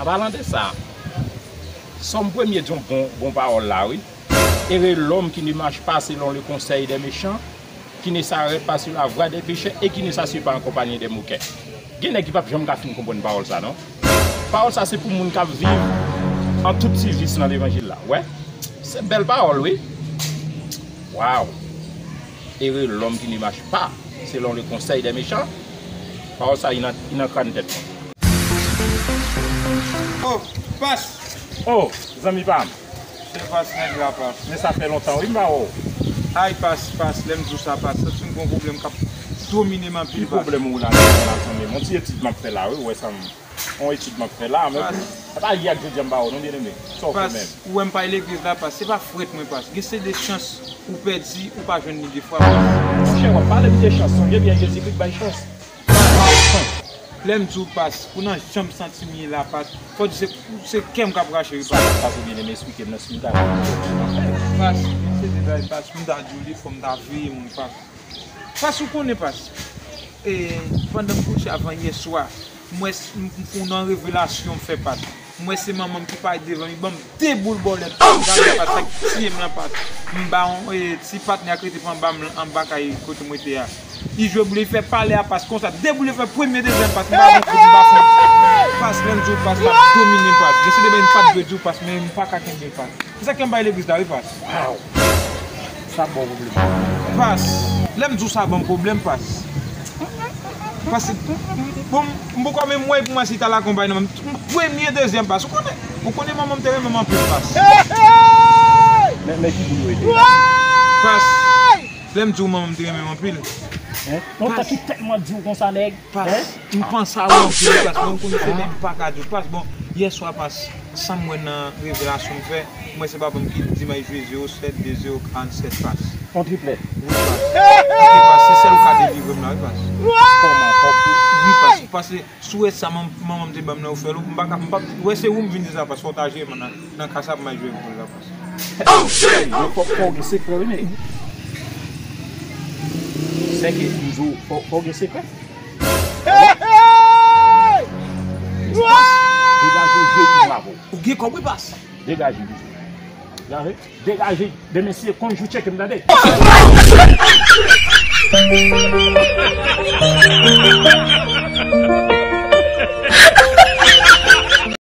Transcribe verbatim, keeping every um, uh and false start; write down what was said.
An palan de sa, Sòm premye di yon bon, bon pawòl la, wi. Heureux l'homme qui ne marche pas selon le conseil des méchants, qui ne s'arrête pas sur la voie des pécheurs et qui ne s'assied pas en compagnie des moqueurs. Gen nèg ki p ap janm ka fin konprann pawòl sa, non. Pawòl sa se pou moun k ap viv an tout sivis nan levanjil la. Wè, se bèl pawòl, wi. Waw! Heureux l'homme qui ne marche pas selon le conseil des méchants. Pawòl sa, li nan, li nan kràn tèt mwen. Oh, pas! Oh, zanmi pa m. Se pas nèg la, pas. Men sa fè lontan, wi, m pa wè w. Ay, pas, pas, lè m di w sa, pas, santi m gon pwoblèm k ap domine m anpil, pas. Ki pwoblèm ou la, zanmi m? Yon ti etid m ap fè la, wi, w wè sa m, yon etid m ap fè la, men, pas, se pa yè ak jodi a m pa wè w, non, byeneme. Sa w fè menm? Ou wè m pa al legliz la, pas. Se pa frèt mwen, pas. Gen se de chans ou pèdi, ou pa jwenn li de fwa, pas. Monchè, w ap pale m de chans. Sonje byen, Jezikri k bay chans. Lè m di w, pas, pou nan jan m santi m ye la, pas, fò di se, se kè m k ap rache, wi, pas. Sa k ap pase, byeneme, eksplike m nan si m ta. Pas, se de bagay, pas, m ta di w li, fò m ta veye moun, pas. Pas, ou konnen, pas. E, pandan m kouche avan yè swa, m wè s-, m, m, nan revelasyon m fè, pas. M wè se manman m ki parèt devan m, li ban m de boul bòlèt, pas. Gade, pas, sa k tiye m lan, pas. M ba yon, e, ti patnè k rete anba m, anba kay kote m rete a. Li jwe boul, li fè pale a, pas, konsa. De boul, li fè premye, dezyèm, pas. M pa gon kout, m pa fon. Pas, lè m di w, pas, l ap domine m, pas. Gen se de bagay m pa t dwe di w, pas, men m pa ka kenbe, pas. Se sa k fè m pa al legliz la, wi, pas. Waw! Sa ban w pwoblèm. Pas, lè m di w sa ban m pwoblèm, pas. Pas, bon, m poko menm wè pou mwen si ta la konpay nan men m. Premye, dezyèm, pas. Ou konnen, ou konnen manman m te renmen m anpil, pas. Men, men ki boul ou ete? Pas, lè m di w manman m te renmen m anpil. Hein? Lontan ki tèt mwen ap di w konsa, nèg. Pas, m panse a w anpil, pas, men m konn se men m pa ka di w, pas. Bon, yè swa, pas, sa m wè nan revelasyon m fè, m wè se papa m ki di m al jwe zewo sèt, de zewo, karannsèt, pas. On triplèt. Wi, pas. Ok, pas, se sèl ou ka delivre m la, wi, pas. Kòman, kòman? Wi, pas, paske sou rès sa, man-, manman m te ban m nan ofèl, m pa ka, m pa, wè se ou m vin di sa, pas, fò w ta jere m nan, nan ka sa pou m al jwe pou l la, pas. Fò, fò w gen sekrè, wi, men. Sèke, m di w, fò, fò w gen sekrè. Hey! Hey! Degaje w, jwe pou bravo. Ou gen kòb, wi, pas. Degaje w. Degaje. Degaje. Demen si e konn jou tcheke m, tande.